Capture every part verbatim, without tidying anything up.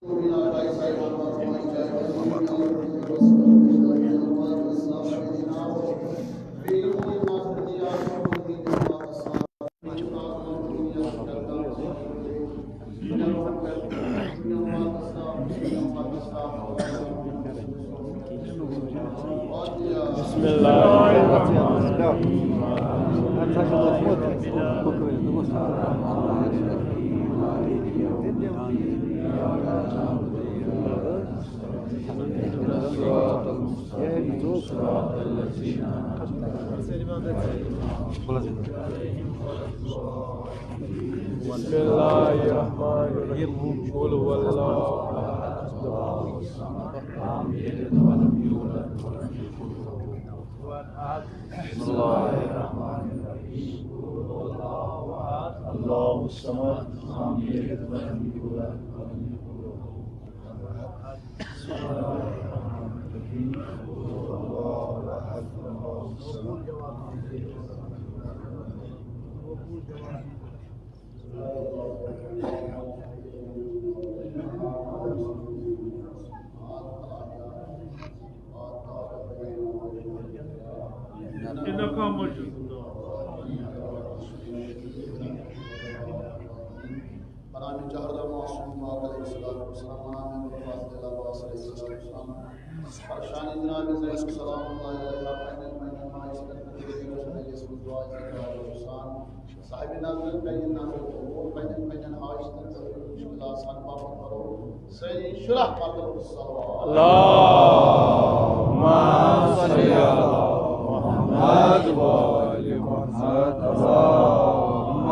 بسم الله الرحمن بسم الله الرحمن الرحيم. قل هو الله أحد. بسم الله الرحمن الرحيم. الله الصمد. لم يلد ولم يولد ولم يكن له كفوا أحد. بسم الله الرحمن الرحيم. الله أحد. الله الصمد. إنك مجيد. برام جهر معصوم پاک علیہ الصلوۃ والسلام، برام عباس علیہ الصلوۃ والسلام، پرشانی جناب زین سلام اللہ علیہ، پنن پنن مائی سکت مجلس مدعا صاحب نظر، پنن نظر قبول، پنن پنن حاجتن مشکلات سان باپت کرو سری شرح مطلب صلوات۔ اللهم صل على محمد وآل محمد۔ اللهم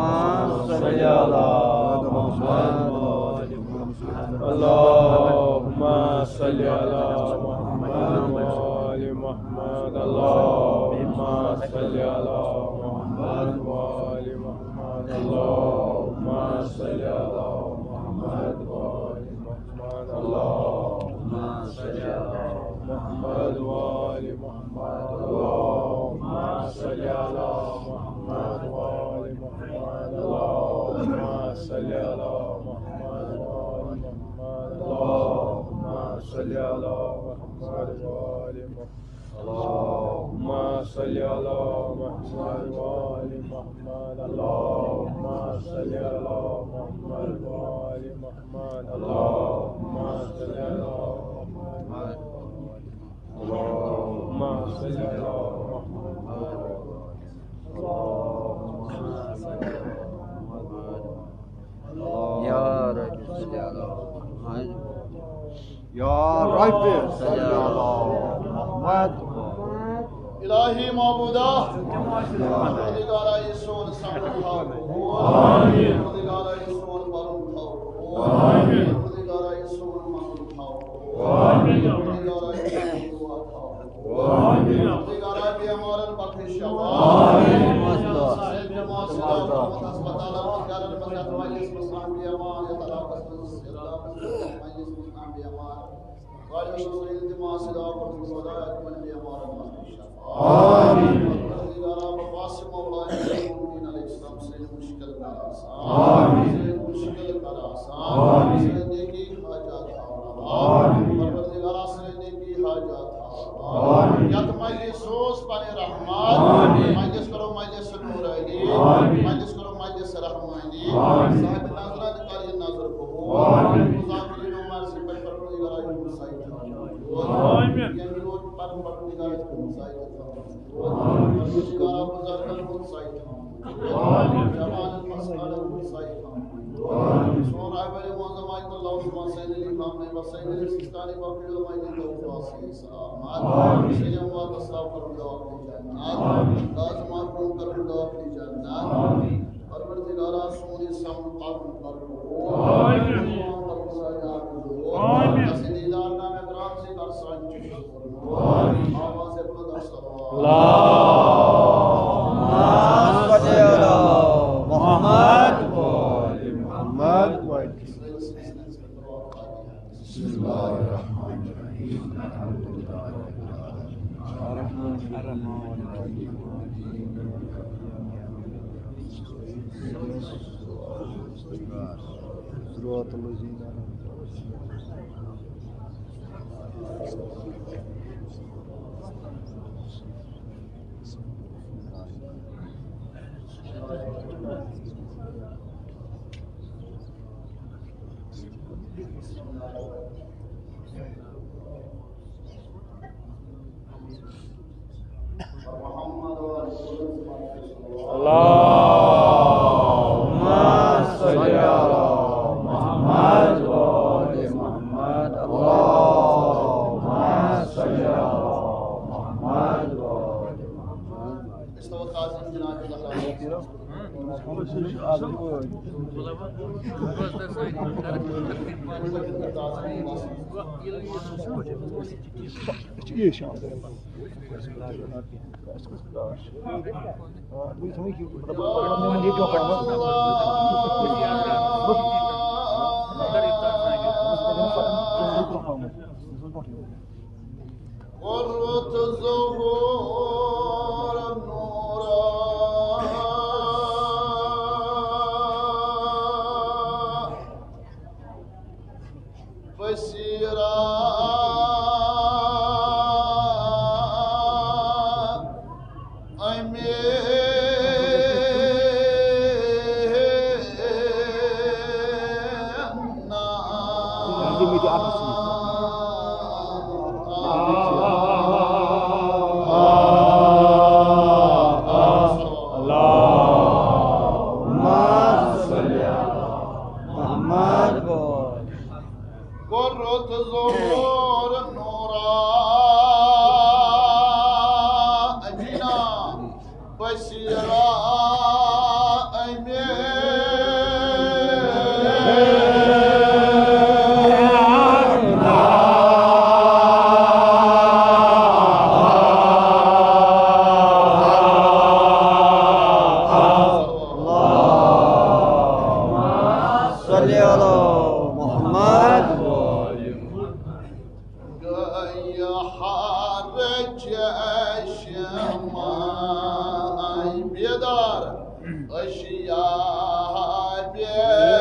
صل على محمد وآل محمد۔ اللهم صل على محمد وآل محمد۔ اللهم صل على محمد وآل محمد۔ اللهم صل على محمد وآل محمد۔ اللهم صل على محمد وآل محمد۔ اللهم صل على محمد وآل محمد۔ اللهم صل على محمد وآل محمد۔ اللهم صل على محمد وآل محمد۔ اللهم صل على محمد وآل محمد۔ اللهم صل على محمد وآل محمد۔ اللهم صل على محمد وآل محمد۔ اللهم صل على محمد وآل محمد۔ اللهم صل على محمد وآل محمد۔ يا رب صل على محمد۔ يا رب صل على محمد۔ الہی معبودا، پروردگارا، یہ سون سمجھ تھاو۔ آمین۔ پروردگارا، یہ سون پرن تھاو۔ آمین۔ پروردگارا، یہ سون منگن تھاو۔ آمین۔ پروردگارا، یہ سون دعا تھاو۔ آمین۔ پروردگارا، بیمارن بخش شفا۔ آمین۔ صحت جماعت سیدھا ہسپتالن منٛز، گرن منٛز، یتھ مجلس منٛز کانٛہہ بیمار، یتھ علاقس منٛز، یتھ علاقس منٛز، مجلس منٛز کانٛہہ بیمار، واریاہو سٕنٛز التماس سیدھا کوٚرمُت، خدایا، تِمن بیمارن منٛز بخش شفا۔ آمین۔ پروردگارا، بہٕ پاسہٕ مولا المؤمنین علیہ السلام سٕنٛدِ مشکل کر آسان۔ آمین۔ سٲنۍ مشکل کر آسان۔ آمین۔ سٲنۍ نیکی حاجات تھاو روا۔ آمین۔ پروردگارا، سٲنۍ نیکی حاجات تھاو روا۔ آمین۔ یتھ مجلس سوز پنٕنۍ رحمت۔ آمین۔ مجلس کرو مجلس نورانی۔ آمین۔ مجلس کرو مجلس رحمانی۔ آمین۔ صاحب نظرن کر یہ نظر قبول۔ آمین۔ مذاکرین عمر سے پر پروردگارا، یِم سایہِ تھاو۔ آمین۔ ییٚمہِ یوت پر پروردگارا، یِم سایہِ تھاو۔ آمین۔ پروردگارا، بزرگن ہُنٛد سایہِ تھاو۔ آمین۔ جوانن مسکالن ہُنٛد سایہِ تھاو۔ آمین۔ سون رہبر معظم آیت اللہ عثمان سید علی خامنہ و سید علی سیستانی باقی علماء دین تو واسطے سلامت۔ آمین۔ سلام و تصلاح کرو دعا کی جنت۔ آمین۔ لازم آپ کو کرو دعا کی جنت۔ آمین۔ پروردگارا، سون یہ سمن قبول کر۔ آمین۔ آمین۔ اسی دیدار نام اکرام سے کر سان چشم۔ آمین۔ آواز بلند السلام۔ اللهم صل على محمد وآل محمد۔ بسم الله الرحمن الرحيم. الحمد لله رب العالمين. الرحمن الرحيم. صراط الذين أنعمت عليهم. اللهم صل على محمد وآل محمد. اللهم صل على محمد وآل محمد. قرة الظهور نورا بصيرا أمينا. اللهم صل على محمد. قرة الظهور نورا أمينا بصيرا أمينا. اللهم صل على محمد. گٔیہِ ہر چشمہ بیدار، اشیا بیدار۔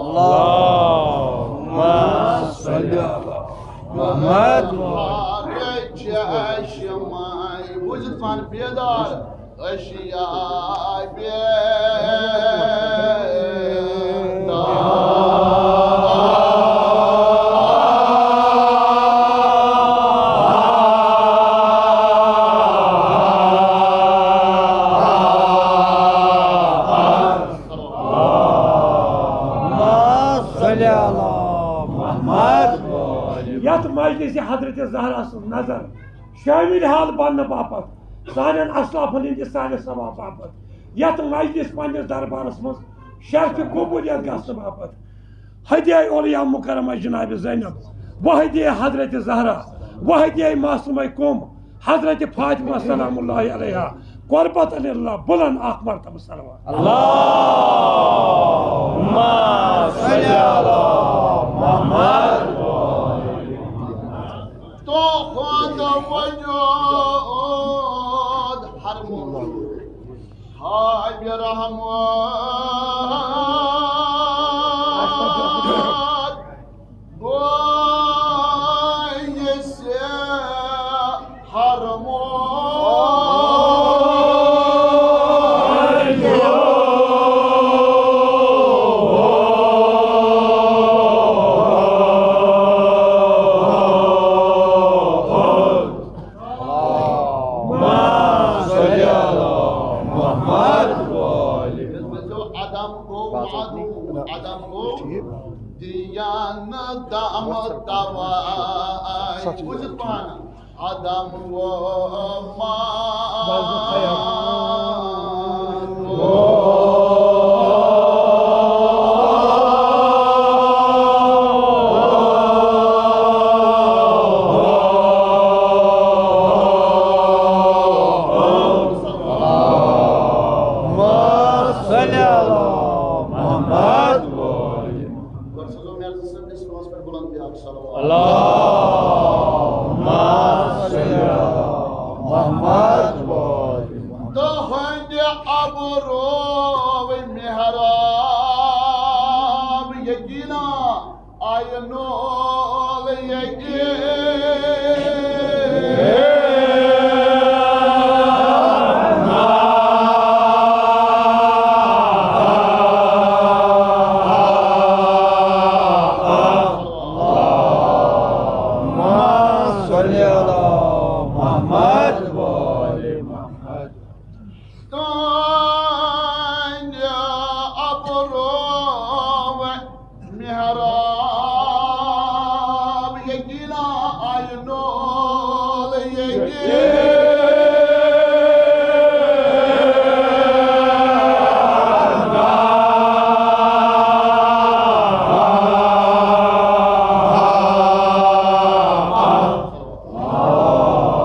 اللهم صل على محمد۔ بوٗزِتھ پانہٕ بیدار۔ اشیا بیدار۔ اللهم صل على محمد۔ یتھ مجلس حضرت زہرا سٕنٛز نظر شامل حال بننہٕ باپتھ، سانٮ۪ن اسلافن ہٕنٛدِ سانہِ ثواب باپتھ، یتھ مجلس پننِس دربارس منٛز شرفِ قبولیت گژھنہٕ باپتھ، ہدیہ اولیاء مکرمہ جناب زینب، و ہدیہ حضرت زہرا، و ہدیہ معصومہ قوم حضرت فاطمہ سلام اللہ علیہا، قربت اللہ، بلند اکھ مرتبہ صلوات۔ اللهم صل على محمد۔ تہنٛد وجود ہر موجود ہاوِ رحمت۔ گوٚو یہِ سے ہر موجود۔ اللهم صل على محمد وآل محمد۔ عدم گوٚو معدوم، عدم گوٚو دیانت دام توائی۔ بوٗزِتھ پانہٕ۔ عدم گوٚو معدوم۔ اللهم صل على محمد وآل محمد۔ تہنٛدِ ابروے محراب یقینا آیہِ نول یقین۔ اللهم صل على محمد وآل محمد۔ تہنٛدِ ابروے محراب یقینا آیہِ نول یقین۔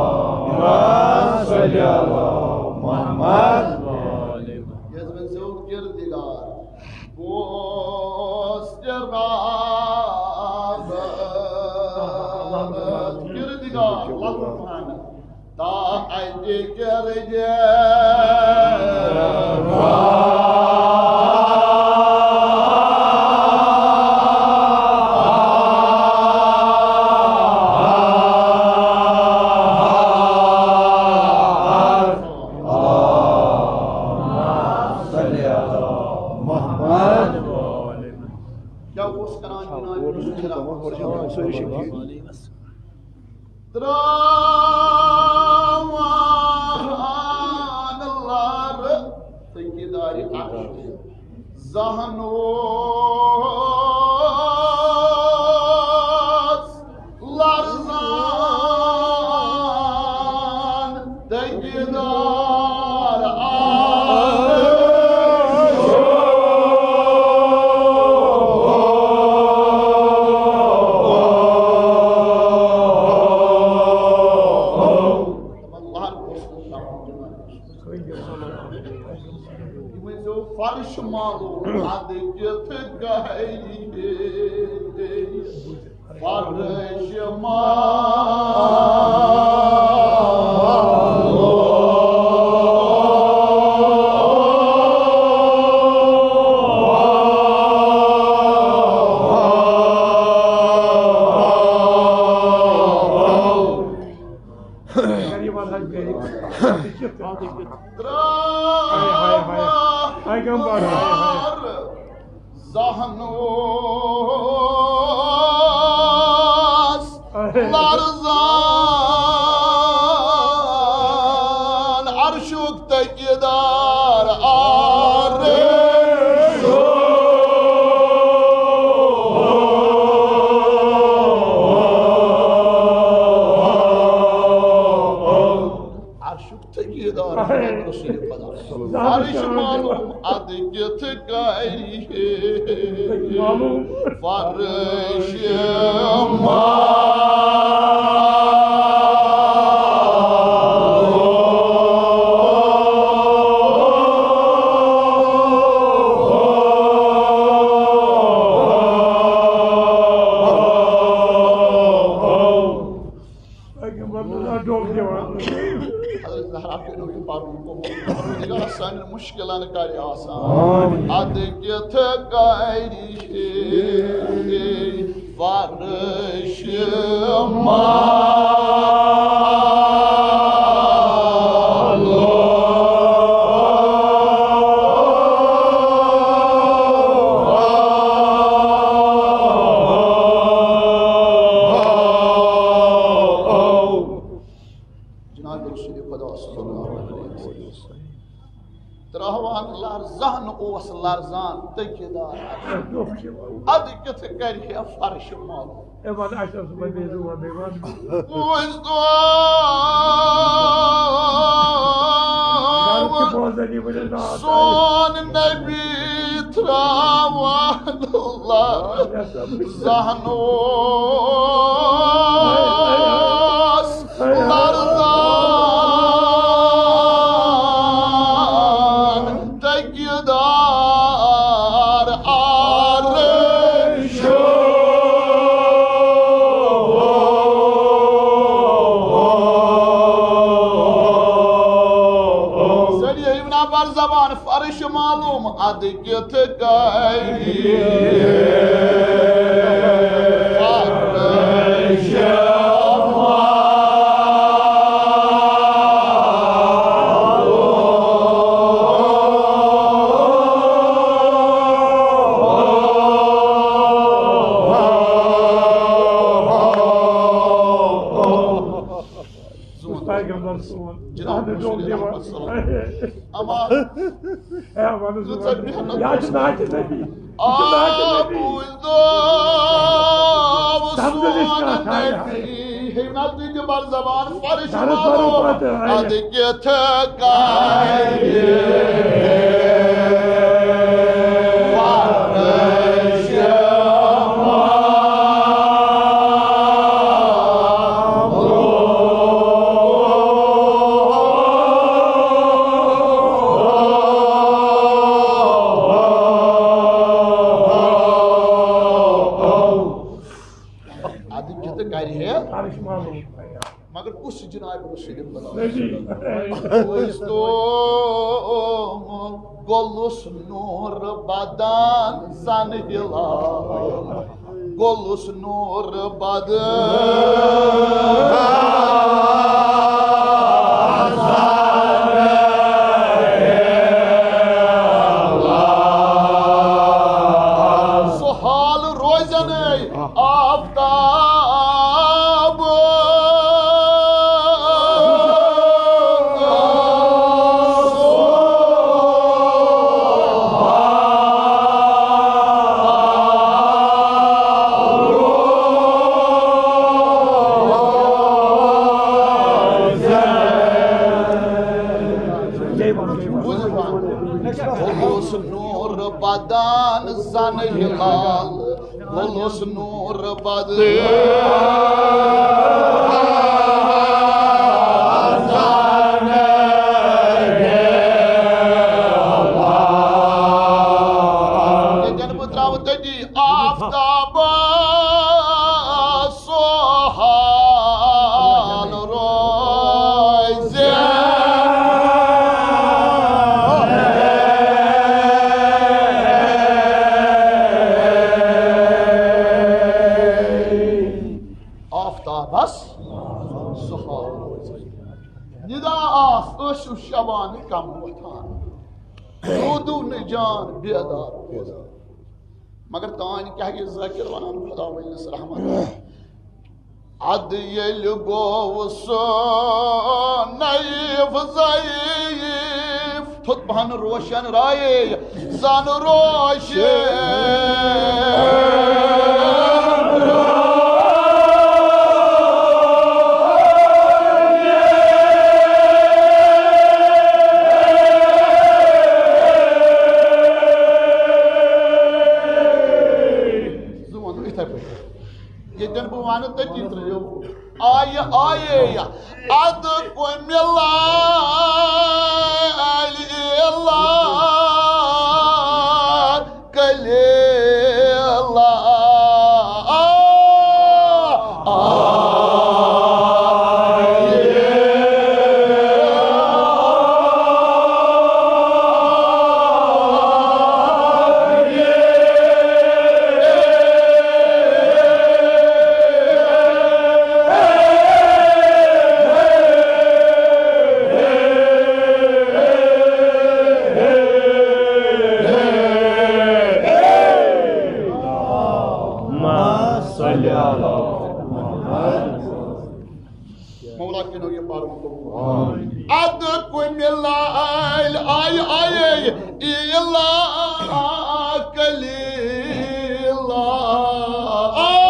اللهم صل على محمد۔ یتھ منٛز زیوٗٹھ کردگار، بوس تہِ راتھ کردگار، لۄکُٹ پہن۔ تا اتہِ کردگار۔ کیٛاہ اوس کران جناب؟ تراوان لارٕ تہٕ گِدارِ اَکھ۔ زہن اوس لرزان تہٕ گِدار آس۔ یہِ ؤنۍزیو فرش معلوم، ادٕ کِتھ گژھِ فرش معلوم۔ پیغمبر۔ زہن اوس لرزان عرشُک تٲکیٖدار عرش۔ عرشُک تٲکیٖدار محمد رسول خدا۔ فرش معلوم ادٕ کِتھ کٔرِ معلوم۔ فرش معلوم۔ حضرت زہرا پیٚنو یہِ پَرُن قبوٗل۔ خۄدایا سانٮ۪ن مُشکِلَن کَرِ آسان۔ آمین۔ اَدٕ کِتھ کَرِ فرش معلوم۔ جناب رسول خدا صلی اللہ علیہ وسلم۔ تراوان لرزان اوس لرزان تٲکیٖدار۔ ادٕ کِتھ کرِ ہے فرش معلوم؟ اے وَن اَسہِ اوس وۄنۍ بیٚیہِ زٕ وَن، بیٚیہِ وَن۔ بوٗزۍ تو گرٕ تہِ بوزان یہِ ؤنِو ناو تۄہہِ۔ سون نبی تراوان لرزان اوس لرزان تٲکیٖدار عرش۔ زبان فرش معلوم، ادٕ کِتھ کٔنۍ فرش؟ پیغمبر سون۔ جناب احمد صلی اللہ علیہ وسلم۔ اما اے، وَنہٕ ژٕ ژٕ ژےٚ محنت یا چھِ ناچہِ نبی۔ یہِ چھِ ناچہِ آ، نبی۔ بوٗزۍ دو، سون نبی۔ ہے، نہ تُہۍ تہِ بر زبان فرش درد معلوم۔ برو پتہٕ۔ ادٕ کِتھ کٔنۍ فرش؟ ادٕ کِتھ کٔنۍ کرِ ہے؟ مگر کُس چھُ جناب رسول خدا؟ نبی۔ بوٗزۍ تو، گوٚلُس نوٗر بدن زن ہلال۔ گوٚلُس نوٗر بدن۔ سُہ حال روزنَے آفتاب۔ بوٗزِو پانہٕ۔ اوس نوٗر بدن زن ہلال، گوٚلُس نوٗر بدن۔ ییٚتٮ۪ن بہٕ ترٛاوٕ تٔتی آفتاب سُہ حال روزِ۔ آفتابس سُہ حال روزِ۔ ندا آس ٲسِو شبانہِ کم وۄتھان۔ روٗدوٗ نہٕ جان بیدار روزان۔ مگر تانۍ کیٛاہ یہِ ذٲکِر وَنان خۄداوندِس رحمت۔ اَدٕ ییٚلہِ گوٚو سُہ نعیف ضعیف، تھوٚد پَہَن روشن رایے زن روشن۔ زٕ وَنہٕ یِتھَے پٲٹھۍ۔ ییٚتٮ۪ن بہٕ وَنہٕ تٔتی ترٛٲیِو۔ آیہِ، آیے یا۔ اَدٕ کُمہِ لالہِ اللہ کلیلا۔ آ، آ۔ مولا کینو یہ پارو قبول۔ آمین۔ اد کمل آیل آی آی ایلا کلیلا۔ آ، آ۔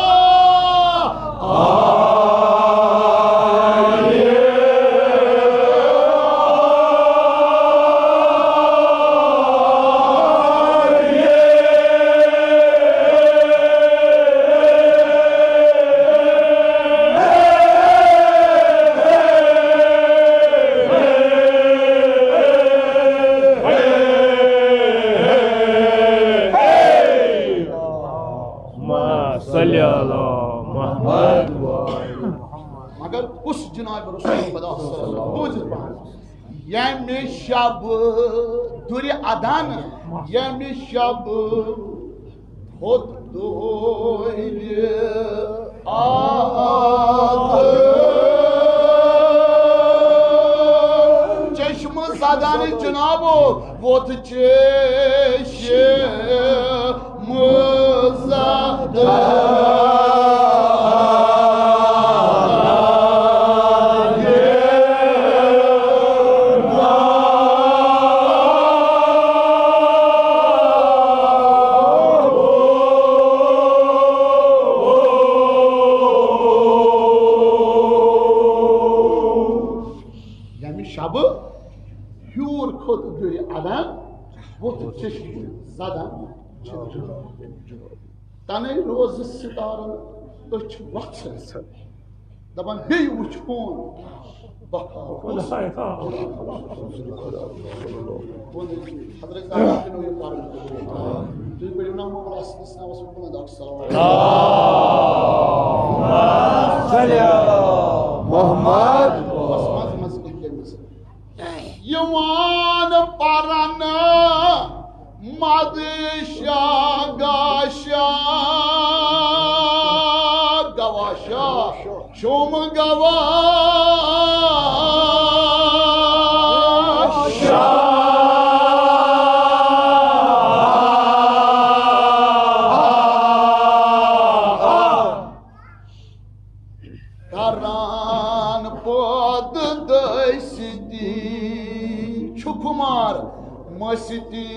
اللہم صلی علی محمد۔ مگر کُس جناب رسول خدا صلی اللہ علیہ وسلم؟ بوٗزِتھ پَہَن۔ ییٚمہِ شبہٕ دُرِ ادن، ییٚمہِ شبہٕ کھوٚت دورِ آب۔ چشمہٕ زدن جنابو، ووت چشمہٕ زدن۔ ییٚمہِ شبہٕ ہیوٗر کھوٚت دُرِ ادن، ووٚتھ چشمہٕ زدن۔ تَنے روزٕ ستارن أچھ وَژھٕ۔ دَپان بیٚیہِ وٕچھون بہار۔ حضرت زہرا بِنو یہِ پَرُن۔ تُہۍ پٔرِو نا مولا سٕنٛدِس ناوَس پٮ۪ٹھ بُلند اکھ صلوات۔ صلی علی محمد۔ بس منٛزٕ منٛزٕ کینٛہہ کینٛہہ منٛزٕ۔ یِوان پرن مد شاہ گاشا گواشا شوم گواشا۔ کران پٲدٕ دٔستی چھُ خُمار، مٔستی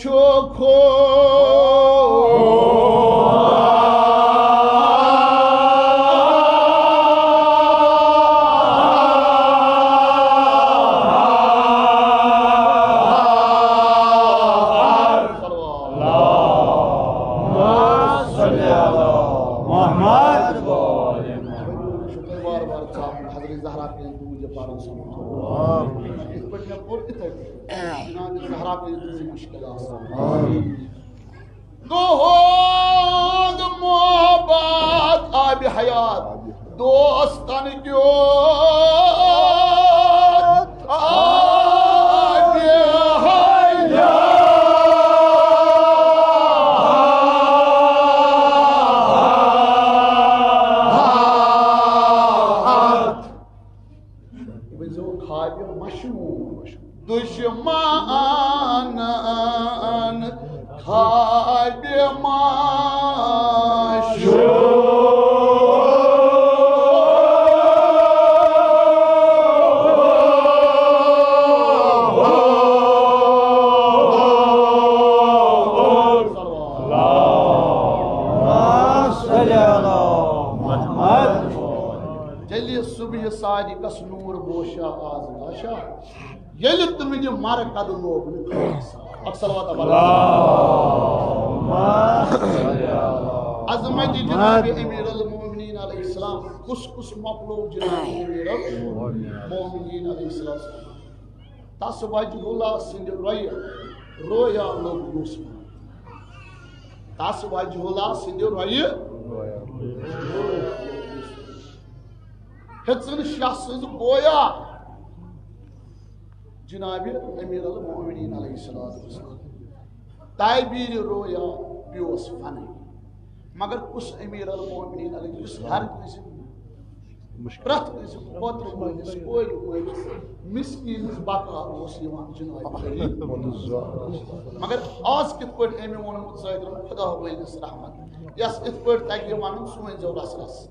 چھُ خُمار۔ چھُ تۄہہِ وارٕ وارٕ ژاپُن، حضرت زہرا کٔرِتھ تُہُنٛد یہِ پَرُن سَمجھ۔ یِتھ پٲٹھۍ مےٚ پوٚر، یِتھَے پٲٹھۍ۔ جناب زہرا کٔرِتھ تُہٕنٛز یہِ مُشکِل آسان۔ تُہُنٛد محبت آبِ حیات، دوستن کیُتھ آبِ حیات۔ ؤنۍزیو خوابِ مشہوٗر، دُشمنن خوابِ مشہوٗر۔ ییٚلہِ صُبحِ صادقس نوٗر بوشا آز گاشا، ییٚلہِ تُہٕنٛدِ مرقد لوگُن خاص۔ اکھ صلوات علی۔ عظمت جناب امیر المومنین علیہ السلام، کُس کُس مۄکلو جناب امیر المومنین علیہ السلام؟ تس وجہ اللہ سٕنٛدِ رۄیہِ رویا لوٚگ یوسف۔ تس وجہ اللہ سٕنٛدِ رۄیہِ۔ ہیٚژٕن شاہ سٕنٛز بویا جناب امیر المومنین علیہ الصلوۃ والسلام۔ تعبیرِ رویا پیوس فنٕے۔ مگر کُس امیر المومنین علیہ یُس ہر کٲنٛسہِ، پرٛٮ۪تھ کٲنٛسہِ پوترٕ مٲلِس، کورِ مٲلِس، مسکیٖنس بکار اوس یِوان جناب علی۔ مگر آز کِتھ پٲٹھۍ أمۍ ووٚنمُت زٲہدَن خدا وٲلِس رحمت، یَس یِتھ پٲٹھۍ تَگہِ وَنُن سُہ ؤنۍزیو رَس رَس۔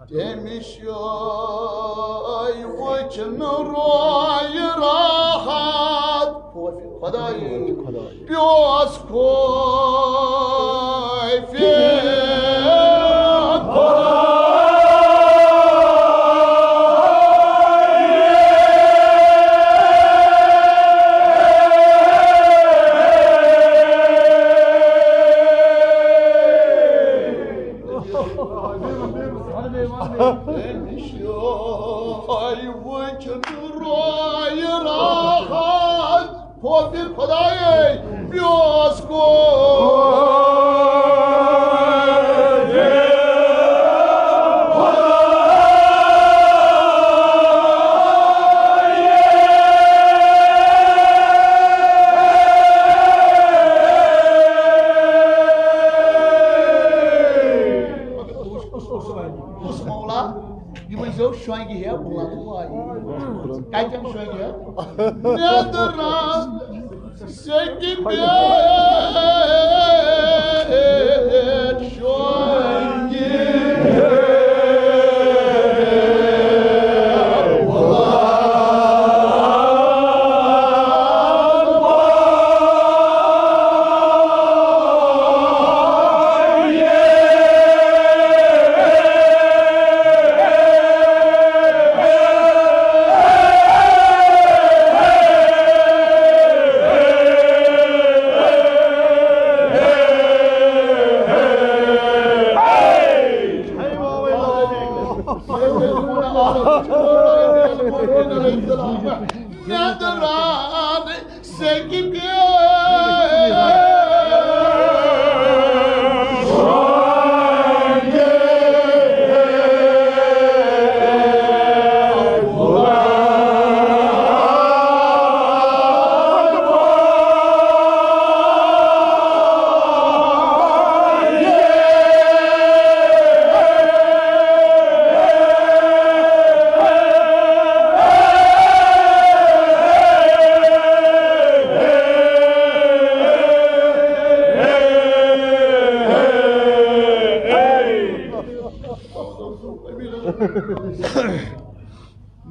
تٔمِس جاے وٕچھنہٕ روے راحت۔ خوفِ خۄدایہِ پیوس خوفِ خۄدایہِ۔ تٔمِس جاے وٕچھنہٕ روے راحت۔ خوفِ خۄدایے پیوس خوفِ خۄدایے۔ کتٮ۪ن شۄنٛگہِ؟ نیٚنٛدرا سیٚکہِ پٮ۪ٹھ شۄنٛگہِ۔ نیٚنٛدرا سیٚکہِ پٮ۪ٹھ۔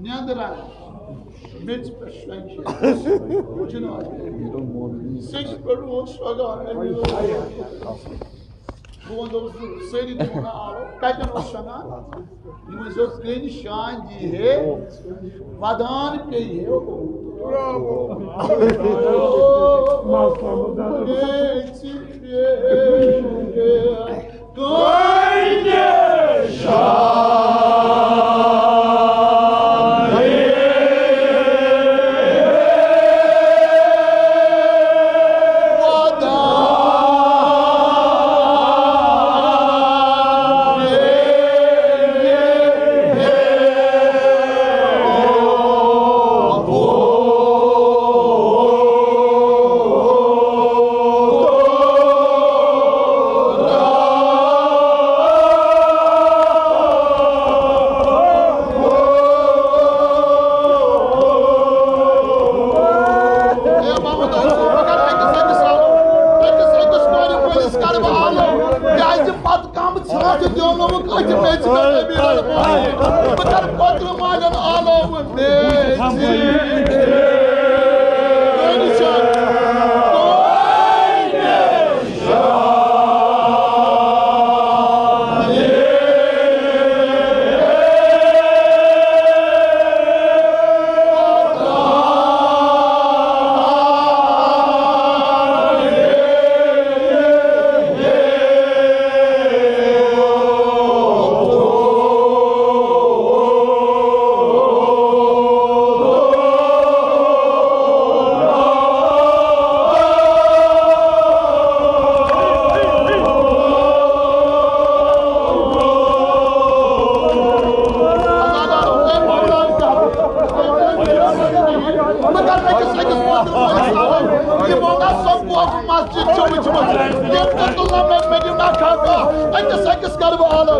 نیٚنٛدرا میٚژِ پٮ۪ٹھ شۄنٛگہِ۔ جناب، سیٚکہِ پٮ۪ٹھ اوس شۄنٛگان۔ بہٕ وَنہٕ دوٚپُس، سٲری تہِ وَنان، آو، کَتٮ۪ن اوس شۄنٛگان؟ یِم ٲسۍ یورٕ کٔنۍ شانٛدِ ہے، وَدان پیٚیہِ ہے۔ میٚژِ پٮ۪ٹھ کٔنۍ شانٛدِ۔ کم ژھانٛٹھ دیونوُکھ أتھۍ میٚژِ پٮ۪ٹھ أمیٖرن۔ بہٕ کرٕ کۄکرٕ ماجن آلو میٚژِ۔ مسجد چھِ وٕچھمٕژ۔ ییٚمۍ ووٚن، "نہ، سۄ کوکھ مسجد چھِ وٕچھمٕژ۔ ییٚمۍ تہِ تُل نہ مےٚ، مےٚ دِیِو نہ کھکا۔ أکِس أکِس کَرٕ بہٕ آلو۔"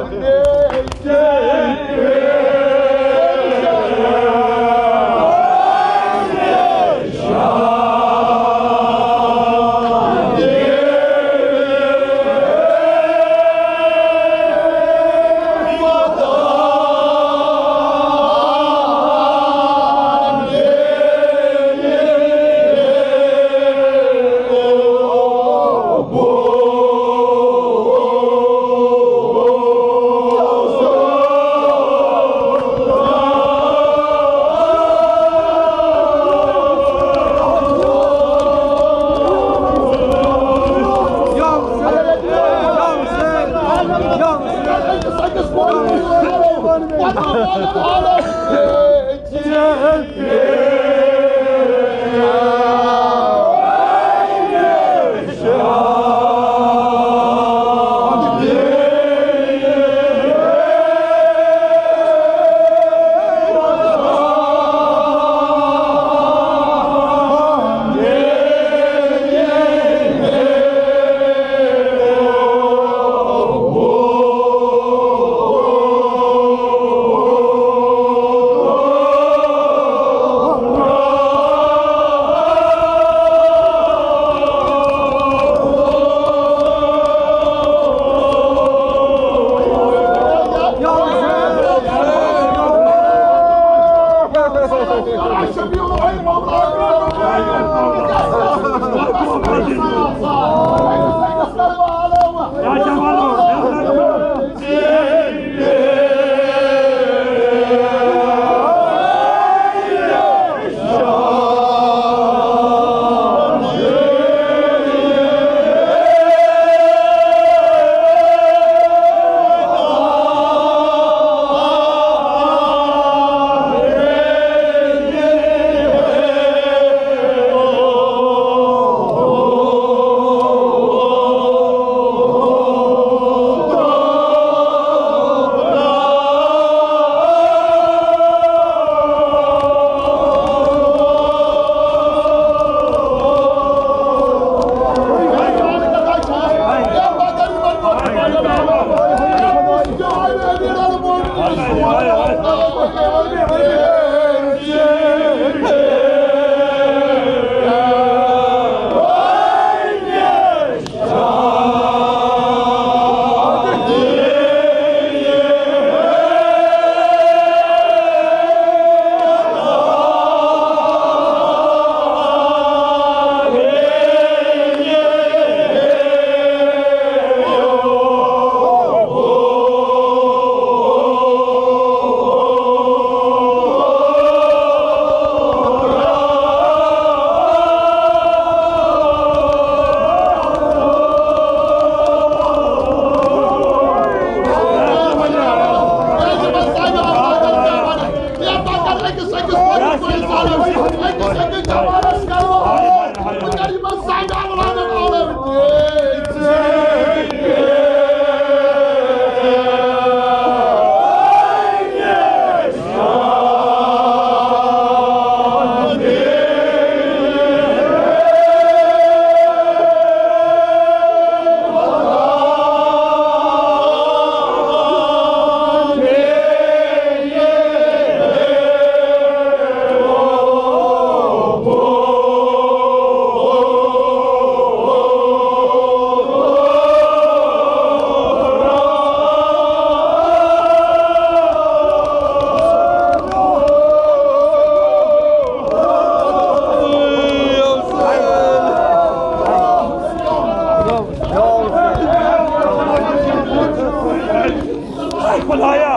Ay, خدایا،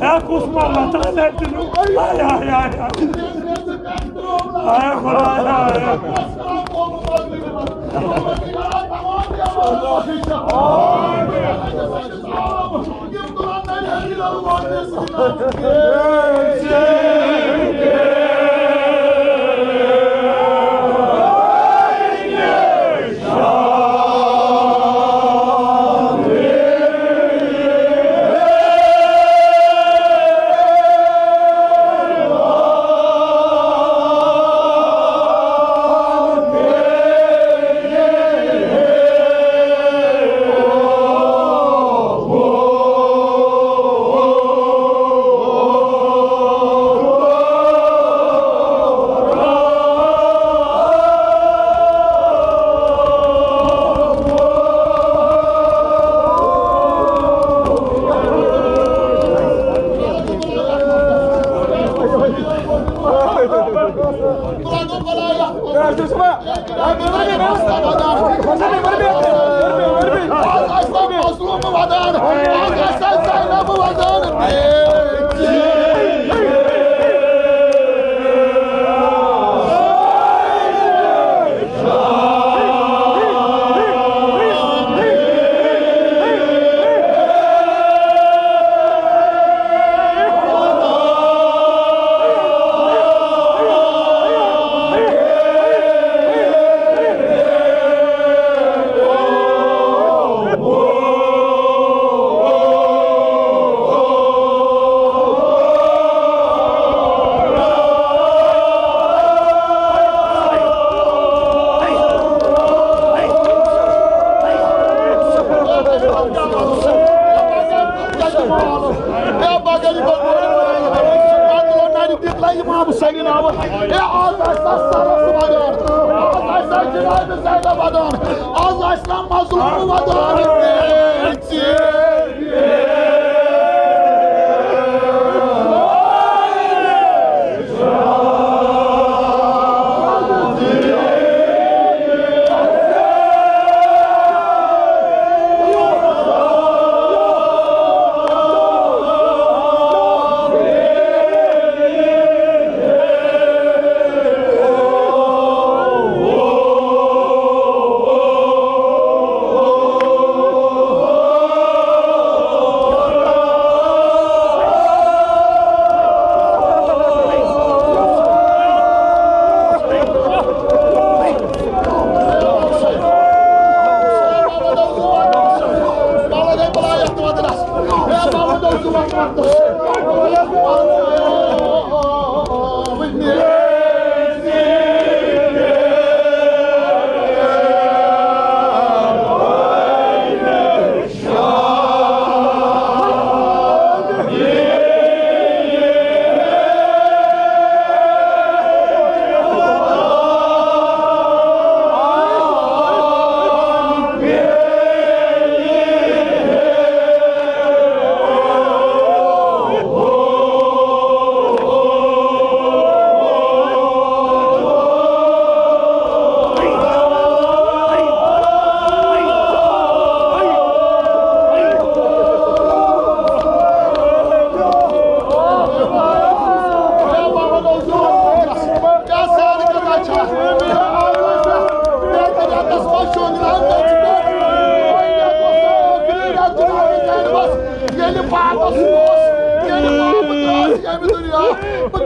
اے کُس مَرلَتھ، اے مےٚ دِنو۔ آے، آے، آے، آے۔ آے، خدایا، آے۔ اے، آز آسہِ سا سرس ودان، آز آسہِ سا جناب زینب ودان، آز آسہِ سا مظلوم ودان۔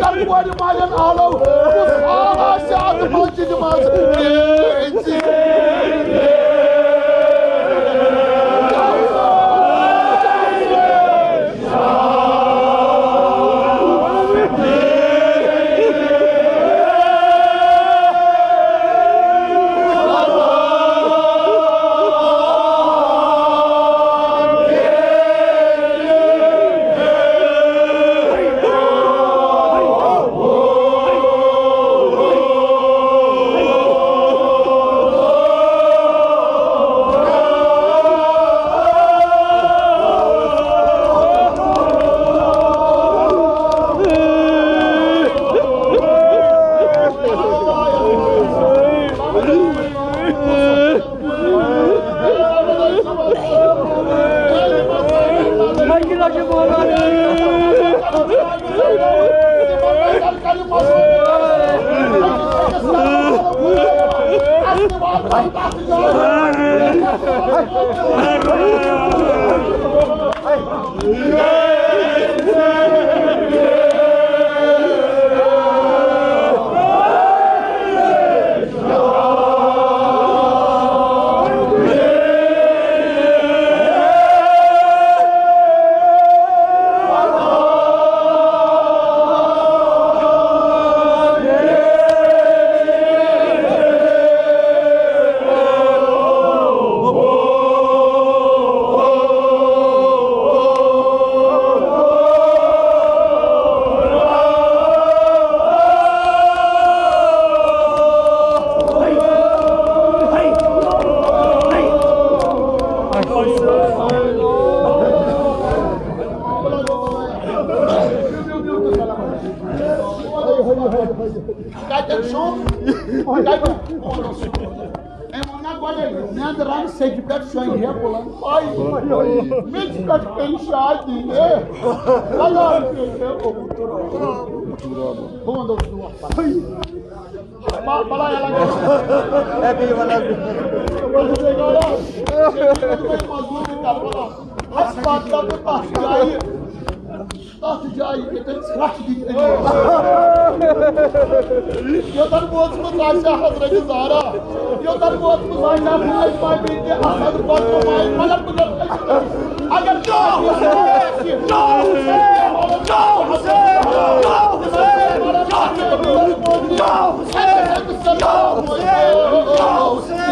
کورِ مالٮ۪ن آلو، کُس آل آسہِ اَتھ مسجدِ منٛز؟ کتٮ۪ن چھُ؟ کتٮ۪ن؟ أمۍ ووٚن نا گۄڈَے، نیٚنٛدرَن سیٚکہِ پٮ۪ٹھ شۄنٛگہِ ہے بُلند پاے۔ میٚژِ پٮ۪ٹھ کٔرۍ شادی ہے۔ لگان پیٚیہِ ہے اوٚبوٗ تُراب۔ بہٕ وَنہٕ دۄہَس برونٛہہ پَتہٕ۔ بَ-، بَلایا لگان۔ مےٚ پیٚیہِ وَنان۔ مزدوٗری کَرٕ بَلایا۔ اَسہِ پَتہٕ لَگہِ تَتھ جایہِ۔ تَتھ جایہِ ییٚتٮ۪ن ژھرٛٹھ دِتھ أمۍ۔ یوٚتَن ووتمُت آسہِ ہا حضرت زہرا، یوٚتَن ووتمُت آسہِ ہا فاطمہ بنت اسد، فاطمہ ماے مگر بہٕ دَپہٕ أمِس، اگر چاہو حسین، چاہو حسین، چاہو حسین، چاہو حسین، چاہو حسین، چاہو حسین، چاہو حسین، چاہو حسین۔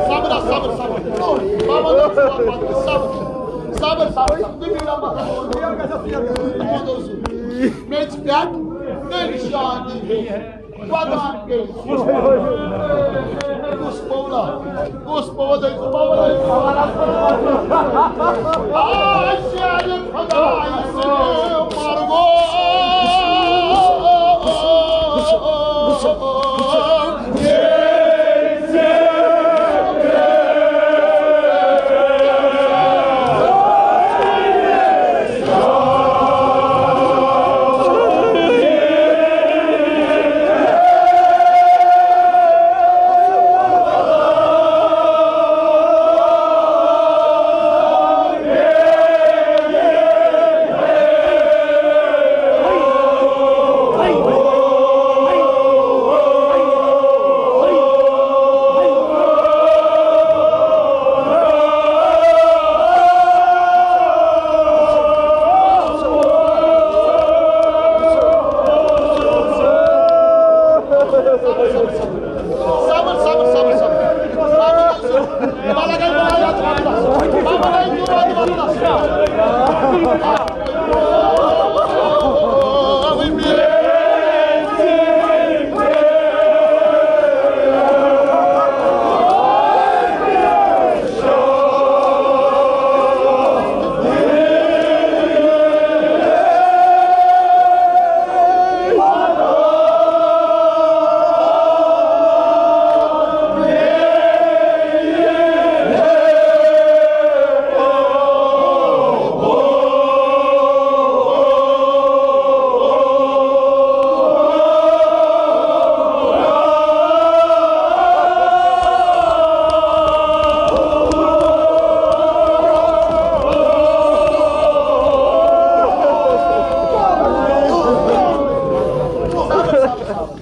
صبر، صبر، صبر۔ بابا، صبر، صبر، صبر۔ میٚژِ پٮ۪ٹھ نٔرۍ شانہِ۔ پَکان گٔے۔ کُس پولا؟ کُس پولا؟ آ، شیرِ خۄدایہِ سٕنٛدِ مرگو۔ صبر، صبر، صبر، صبر۔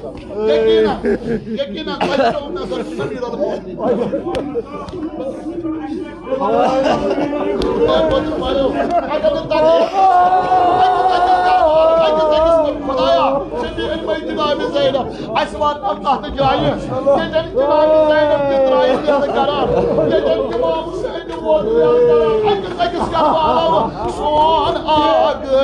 یقیناً، یقیناً، تۄہہِ چھو نظر امیر المومنین۔ اگر نہٕ تۄہہِ أکِس أکِس، خدایا، شفیع امت جناب زینب، اسہِ واتناو تتھ جایہِ، ییٚتٮ۪ن جناب زینب تہِ درٛایہِ زیادٕ کران، ییٚتٮ۪ن امام حسین تہِ ووت زیادٕ کران، أکِس أکِس کربلاہس سون آگے۔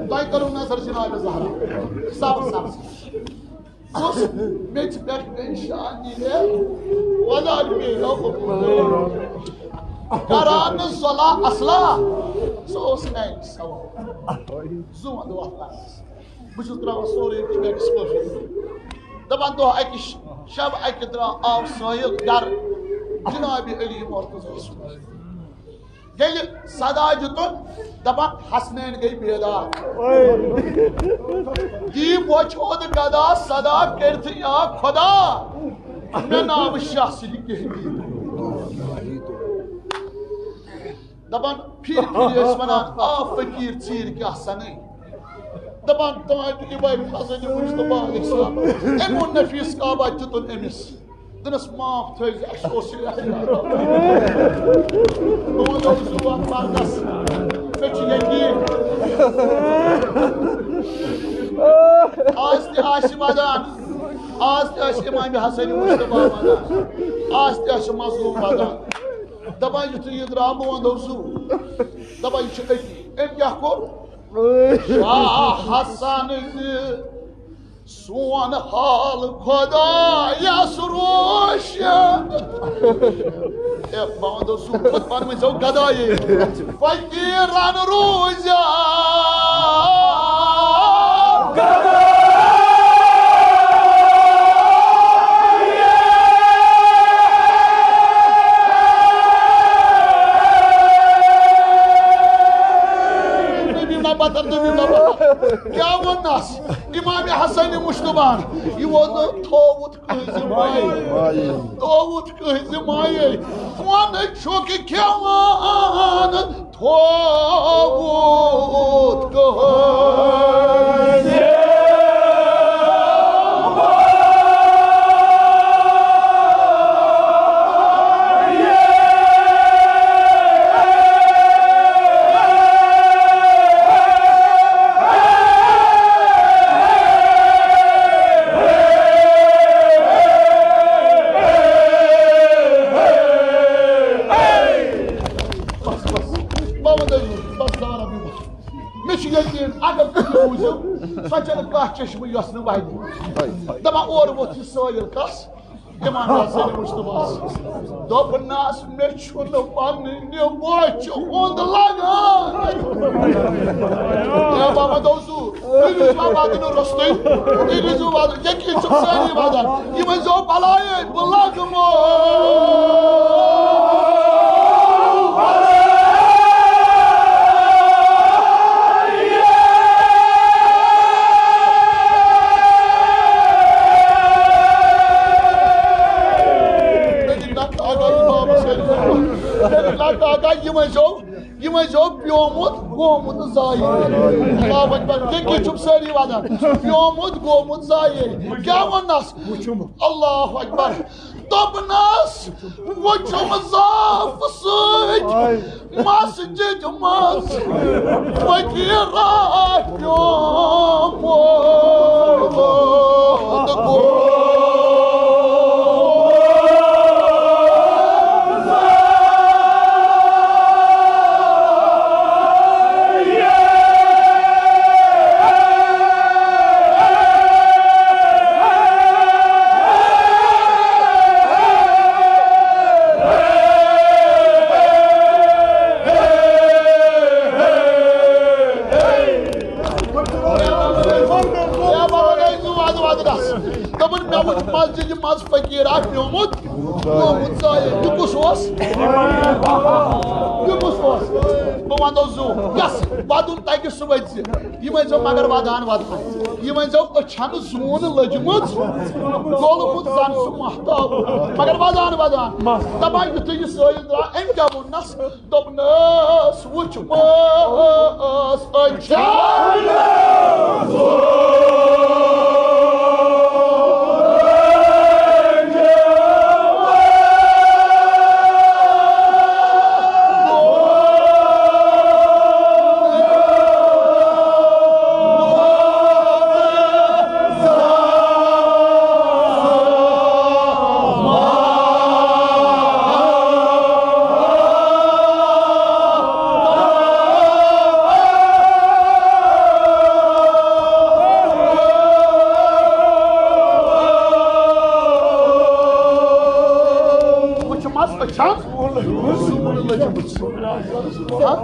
تۄہہِ کٔرٕو نظر جناب زہرا، صبر، صبر۔ کُس میٚژِ پٮ۪ٹھ پیشانی ہے، ولا میلو۔ کران صلاح اصلا، سُہ اوس میانہِ سوال۔ زُو وَندٕ وۄتھان۔ بہٕ چھُس ترٛاوان سورُے تٔمۍ ایکسپوجر۔ دَپان دۄہ اَکہِ ش-، شب اَکہِ درٛاو، آو سٲیِل گرٕ جناب علی مرتضیٰ۔ ییٚلہِ صدا دیُتُن، دَپان حسنین گٔے بیدار۔ دی بوچھود گدا صدا کٔرِتھ یا خدا، مےٚ ناو شاہ سِری کِہیٖنۍ۔ دَپان پھِرِ پھِرِ ٲسۍ وَنان، آ فقیٖر ژیٖرۍ کیٛاہ سَنٕے۔ دَپان تام تہِ اِبراہیم حسن مُجتبیٰ علیہ السلام۔ أمۍ اوٚن نفیٖس کعبہ دیُتُن أمِس۔ دوٚپنَس معاف تھٲیزِ، اَسہِ اوس یہِ۔ بہٕ وَنو زُو وَن پَردَس، مےٚ چھُ یقیٖن۔ آز تہِ آسہِ وَدان، آز تہِ آسہِ اِمام حسن مُجتبیٰ وَدان، آز تہِ آسہِ مظلوٗم وَدان۔ دَپان یُتھُے یہِ درٛاو، بہٕ وَنو زُو۔ دَپان یہِ چھُ أتی۔ أمۍ کیٛاہ کوٚر؟ شاہ حسن زِ سون حال خۄدایَس روشن۔ اے، بہٕ وَنو زُو، خۄد پانہٕ ؤنۍ زٮ۪و گدایے۔ فقیٖرن روٗزیا۔ نبی نبتر، نبی نبتر۔ کیٛاہ ووٚننس؟ امام حسن مُجتبیٰ ہن۔ یہِ ووٚن نہٕ تھووُت کٲنٛسہِ مایہِ۔ مایہِ۔ تھووُت کٲنٛسہِ مایہِ۔ وَنہٕ چھُکھ کھٮ۪وان تھووُت کٲنٛسہِ۔ بس، بس۔ بہٕ وَنہٕ تۄہہِ، بس دارا بیٚہو۔ مےٚ چھُ یقیٖن، اگر تُہۍ یہِ بوٗزِو، سۄ چھَنہٕ کانٛہہ چشمہٕ یۄس نہٕ وَنہِ۔ دَپان اورٕ ووٚتھ یہِ سٲیِل کَس؟ اِمام حسن مُجتبیٰ۔ دوٚپنَس، مےٚ چھُنہٕ پننہِ بوچھِ ہُنٛد لگان۔ اے بابا دوزو، تُہۍ روٗزوا واتنہٕ روٚستُے؟ تُہۍ روٗزِو واتنہٕ، ییٚکیٛاہ چھِم سٲری واتان۔ یہِ ؤنۍزیو بلایے، بہٕ لگہٕ مو۔ مےٚ دِ نقطہٕ اکھ اکھ امام حسین۔ مےٚ دِ نقطہٕ اکھ اکھ، یہِ ؤنۍزیو، یہِ ؤنۍزیو پیومُت گومُت ضایع۔ اللہ اکبر، ییٚکیٛاہ چھِم سٲری وَنان، پیومُت گومُت ضایع۔ کیٛاہ وَنَس؟ اللہ اکبر۔ دوٚپنَس، وُچھُم زاف سۭتۍ مسجد منٛز فقیٖرا پیومُت گوٚو۔ تس۔ دوٚپُن، مےٚ وُچھ مسجدِ منٛز فقیٖر اکھ پیومُت، پیومُت ژایہِ۔ یہِ کُس اوس؟ یہِ کُس اوس؟ بہٕ ونہٕ تۄہہِ زُو، یس ودُن تگہِ سُہ ؤتھۍ زِ۔ یہِ ؤنۍ زیو مگر ودان ودان۔ یہِ ؤنۍ زیو أچھن زوٗن لٔجمٕژ، گوٚلمُت زن سُہ مہتاب۔ مگر ودان ودان۔ دپان یُتھُے یہِ سٲیِل درٛاو، أمۍ کیٛاہ ووٚننس؟ دوٚپنَس، وُچھ مَس أچھَن۔ وُچھ مَس أچھَن۔ ہا؟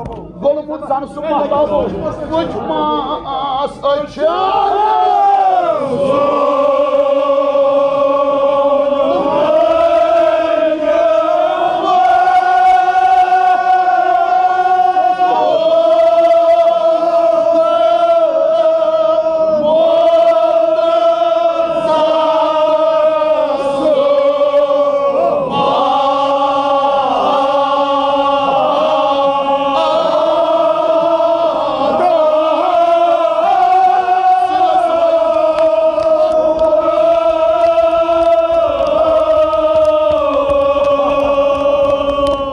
گوٚلمُت زن سُہ مہتاب، وُچھ مَس أچھَن۔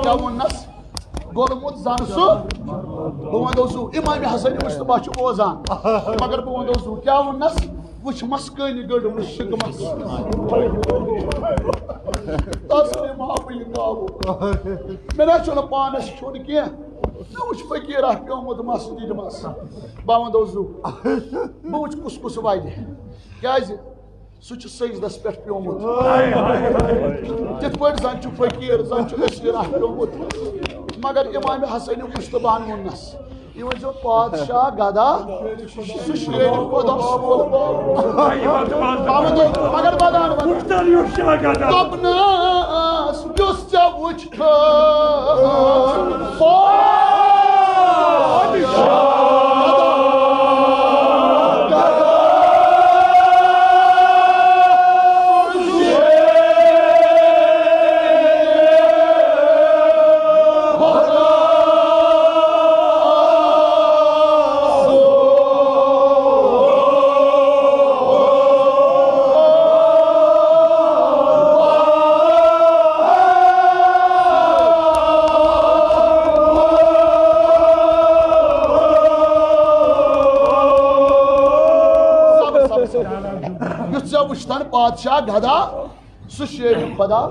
کیٛاہ ووٚننس؟ گوٚلمُت زن سُہ۔ بہٕ ونہٕ سُہ، امام حسن مجتبیٰ چھُ بوزان۔ مگر بہٕ ونہٕ سُہ، کیٛاہ ووٚننس؟ وُچھ مَس کٔنۍ گٔڑمٕژ شِکمَس۔ تَس نِمہٕ ہا بہٕ یہِ قابوٗ۔ مےٚ نہ چھُنہٕ پانَس کھیوٚن کینٛہہ۔ مےٚ وُچھ فقیٖر اَکھ پیومُت مسجدِ منٛز۔ بہٕ وَنہٕ زُو۔ بہٕ وُچھ کُس کُس وَدِ۔ کیٛازِ؟ سُہ چھُ سجدس پٮ۪ٹھ پیومُت۔ تِتھ پٲٹھۍ زن چھُ فقیٖر، زن چھُ اسیٖر اکھ پیومُت۔ مگر امام حسن مجتبیٰ ہن ووٚننس، یہِ ؤنۍ زیو پادشاہ گدا، سُہ شیرِ خۄدا سُنٛد۔ مگر بدان وَنان۔ دوٚپنس، یُس ژےٚ وُچھ یُتھ ژےٚ وٕچھتن پادشاہ گدا، سُہ شیرِ خۄدا۔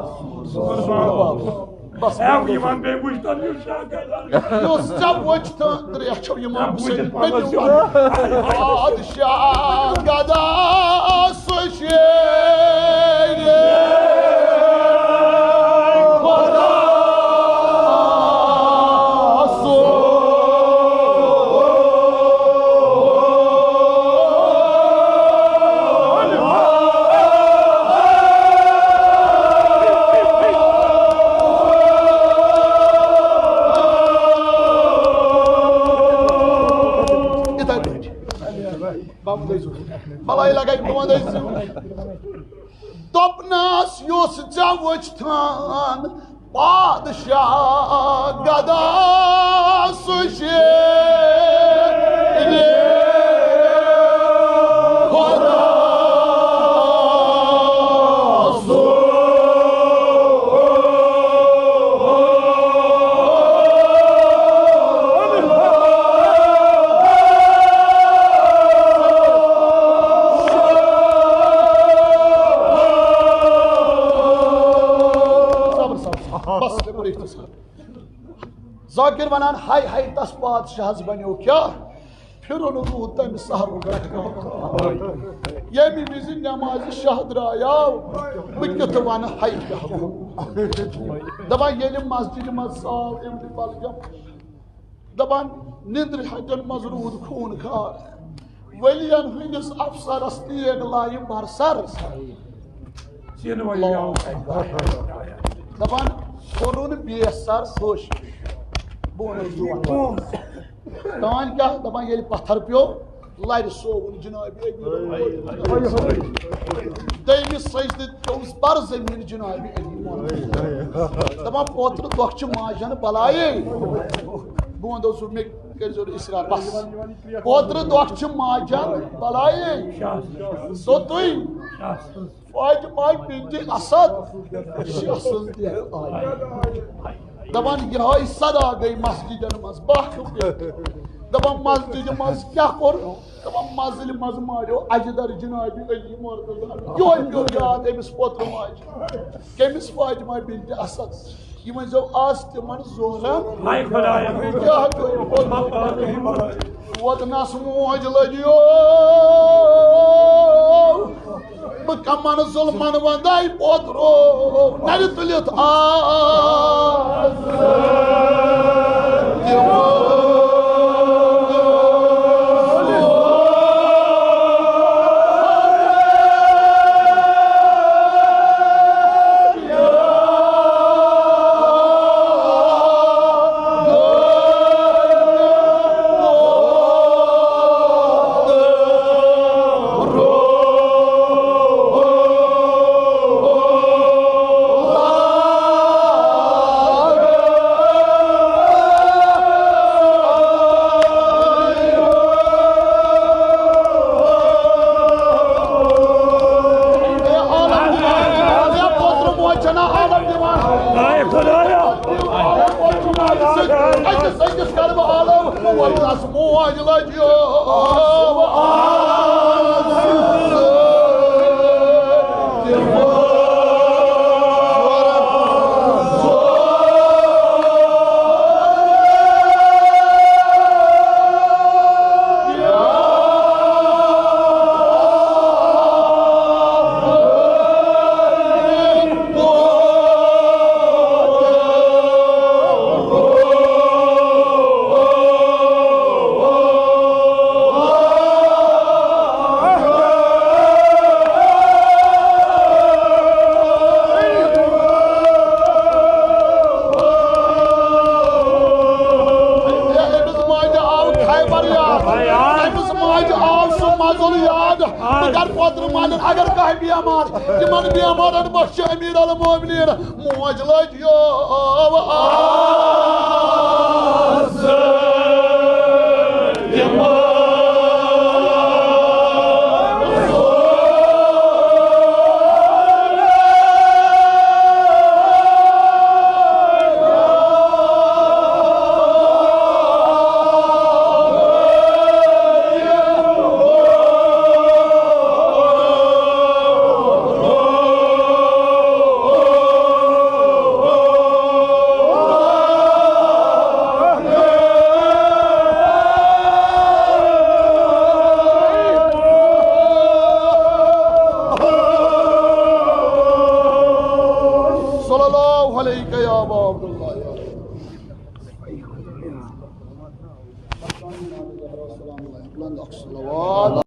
بس۔ ہے، یِوان بیٚیہِ وٕچھتن یُس شاہ گدا۔ یُس ژےٚ وٕچھتن ترٛےٚ چھو یِوان وٕچھِتھ۔ پادشاہ گدا، سُہ شیرِ خۄدا۔ یِتھَے پٲٹھۍ۔ بَلاے لَگَے بہٕ وَنَے ژٕ۔ دوٚپنَس، یُس ژےٚ وٕچھتھَن پادشاہ گدا سُہ شیرِ خۄدا۔ صبر، صبر، صبر۔ بس، مےٚ کوٚر اختصار۔ ذاکر ونان، ہاے ہاے، تس پادشاہس بنیو کیٛاہ؟ پھرُن روٗد تمہِ سحرُک۔ ییٚمہِ وِزِ نمازِ شاہ درٛایاو، بہٕ کیُتھ ونہٕ ہاے کیٛاہ گوٚو؟ دپان، ییٚلہِ مسجدِ منٛز ژاو ابن ملجم، دپان، نِندرِ ہٹٮ۪ن منٛز روٗد خوٗن خار۔ ؤلین ہٕنٛدِس افسرس تیغ لایہِ برسر۔ سیٖنہٕ وٲلۍ میٛٲنۍ۔ دپان، کوٚرُن بے سر خوش۔ بہٕ وَنہٕ یہِ برونٛٹھ۔ تانۍ کیٛاہ دپان، ییٚلہِ پتھر پیوٚو، لرِ سووُن جناب امیر۔ دوٚیمِس سجدٕ پیوٚوُس بر زمین جناب امیر۔ دپان، پوترٕ دۄکھ چھِ ماجن بلایے۔ بہٕ وَنہٕ سُہ، مےٚ کٔرۍزیو نہٕ اصرار، بس۔ پوترٕ دۄکھ چھِ ماجن بلایے۔ سوٚتُے۔ فاطمہ بنت اسد، یہِ چھِ اصل تہِ۔ دپان، یِہوٚے صدا گٔے مسجدن منٛز، باہ کھیوٚو پٮ۪ٹھ۔ دپان، مسجدِ منٛز کیٛاہ کوٚر؟ دپان، مسجدِ منٛز ماریو اجدر جناب علی مرتضی۔ یِہوٚے پیوٚو یاد أمِس پوترٕ ماجہِ۔ کٔمِس؟ فاطمہ بنت اسد۔ یہِ ؤنۍزیو آز تِمن زورن۔ ہاے خدایا۔ کیٛاہ گوٚو؟ ووت نس موج لٔجیو۔ بہٕ کمن ظلمن وندے پوترو نرِ تُلِتھ آز۔ اے خدایا۔ أکِس أکِس کرٕ بہٕ آلو، وَلہٕ موج لٔج۔ أمِس ماجہِ آو خیبر یاد، أمِس ماجہِ آو سُہ مزُل یاد۔ بہٕ کر پوترٕ مالٮ۪ن، اگر کانٛہہ بیمار، تِمن بیمارن بخشہِ امیر المومنین۔ موج لٔج یو آز۔ صلی اللہ علیک یا ابا عبداللہ۔